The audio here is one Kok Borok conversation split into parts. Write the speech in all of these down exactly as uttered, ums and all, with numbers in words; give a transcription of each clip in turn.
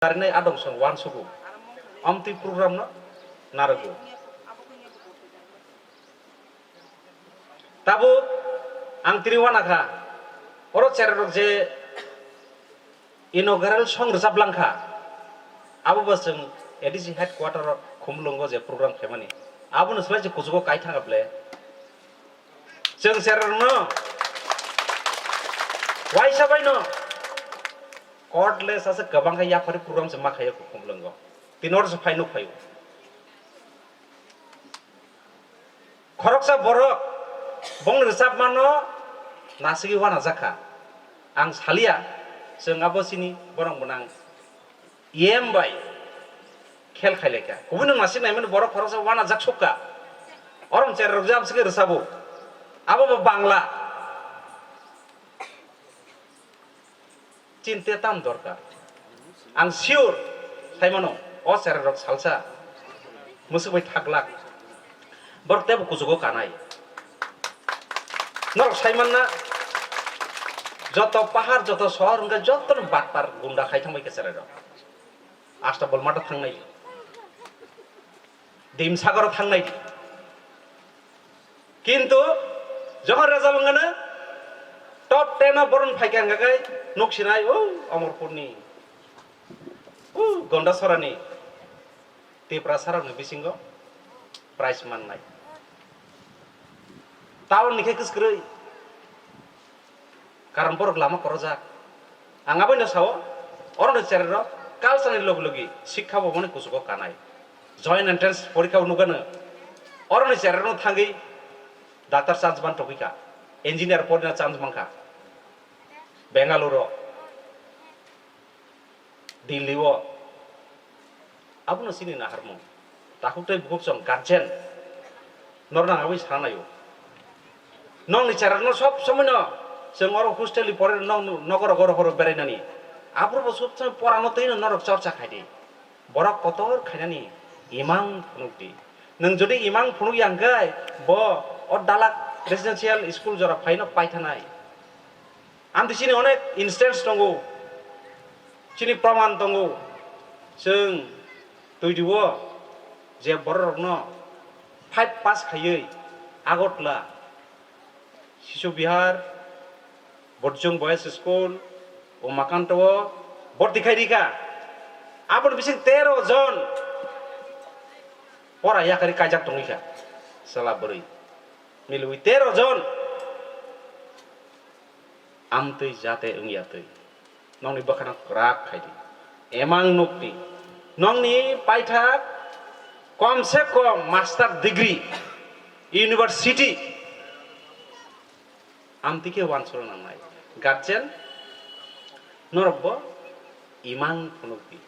karinai adong song uansugo. Amtwi program no narogo. Tabuk ang tini uanakha, oro cherai rok je inaugural song rwchap langkha, abo bo chwng A D C headquarter o Khumulwngo je program khaimani, abono swlai je kuchugo kai thangkha ble. Chwng cherai rokno waisa baino cordless aswk kwbang khe yaphari program se ma khaio Khumulwngo. Tini oro se phai nuk phaio. Khoroksa borok bongni rwchapmano nasigwi uanajak kha. Ang salia, chwng abo chini borok bo nang yem bai khel khai lai kha. Kubui nwng nasik naimani borok khoroksa uanajak sok kha. Orom cherai rok jam sikhe rwchabo. Abo bo Bangla. Chinte tam dorkar. Ang sure sai mano, o cherai rok salsa mwswk bai thaglak. Borok teibo kuchugo kanai. Norok sai manna, joto pahar, joto sohor hwnkhe jotono batpar gunda khai thangbai khe cherai rok. Asta bolmata thangnai. Dimsagoro thangnai di. Kintu jokhon result wngkha na, top ten o boron phaikha hwnkha khe nuk sinai, o Omorpurni, o Gondasorani, Tiprasarokni bisingo prize mannai. Town ni khe kwskwrwi. Karon borok lama korojak. Ang aboino sao, oroni cherai rok culture ni logi logi sikha bo mani kuchugo kanai. Joint entrance porikha bo nukgano. Oroni cherai rok thangwi doctor chance man togwi kha. Engineer porina chance mankha. Bengaluru o. Delhi o. Abono chini naharmung. Takhuk tei bukhuk chwng guardian. Norno ang aboni sana naio. Nongni cherai rokno sob somoi no chwng oro hostel ni pore nong nogo rogo rogo berai nani. Aphuru bo sob somoi pora no twi no norok chorcha khai di. Borok kotor khainani imang phunuk di. Nwng jodi imang phunuk ya hwnkhe bo o Dalak Residential School jora phaino paithanai. Amtwi chini onek instance tongo, chini proman tongo. Chwng twidio je bororokno five pass khaiwi Agartala, Shishu Bihar, Borjong Boys School, Umakanta o borti khai rikha. Aboni bising tero jon pora yakarwi kaijak tongwi kha, chwla bwrwi. Milwi tero jon. Amtwi jate wngya twi. Nongni bwkhano kwrak khai di. Emang nuk di. Nongni paithak kom se kom master degree, university. Amtwi khe uansukna nangnai. Guardian, norok bo imang phunuk di.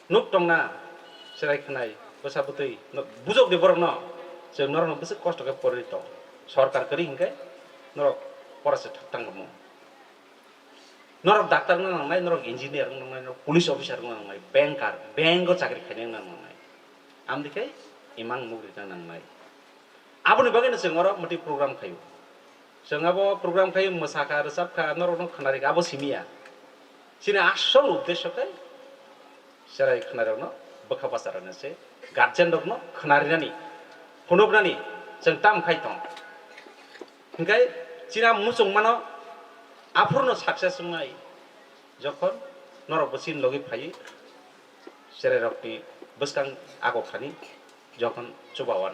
Nuk tongna, chwrai khwnai, bwsa bwtwi, no-, bujok di borokno, chwng norokno bwswk kosto khe porwi tong. Sorkar kwrwi hinkhe norok pora se thak tang rwmung. Norok doctor wngna nangnai, norok engineer wngna nangnai, norok police officer wngna nangnai, banker, bank o chakri khaina wngna nangnai. Amtwi khe imang mukri wngna nangnai. Aboni bagwino chwng oro mwtwi program khaio. Chwng abo program khaio, mwsakha, rwchapkha, norokno khwnarikha, abo simi ya. Chini asol uddesho khe chwrai khwnarokno bwkha bacharokno se, guardian rokno khwnarinani, phunuknani chwng tam khai tong. Hinkhe chini a muchungmano aphurno success wngnai, jokhon norokbo chini logi phaiwi chwrairokni bwskang ago khani, jokhon chubawan.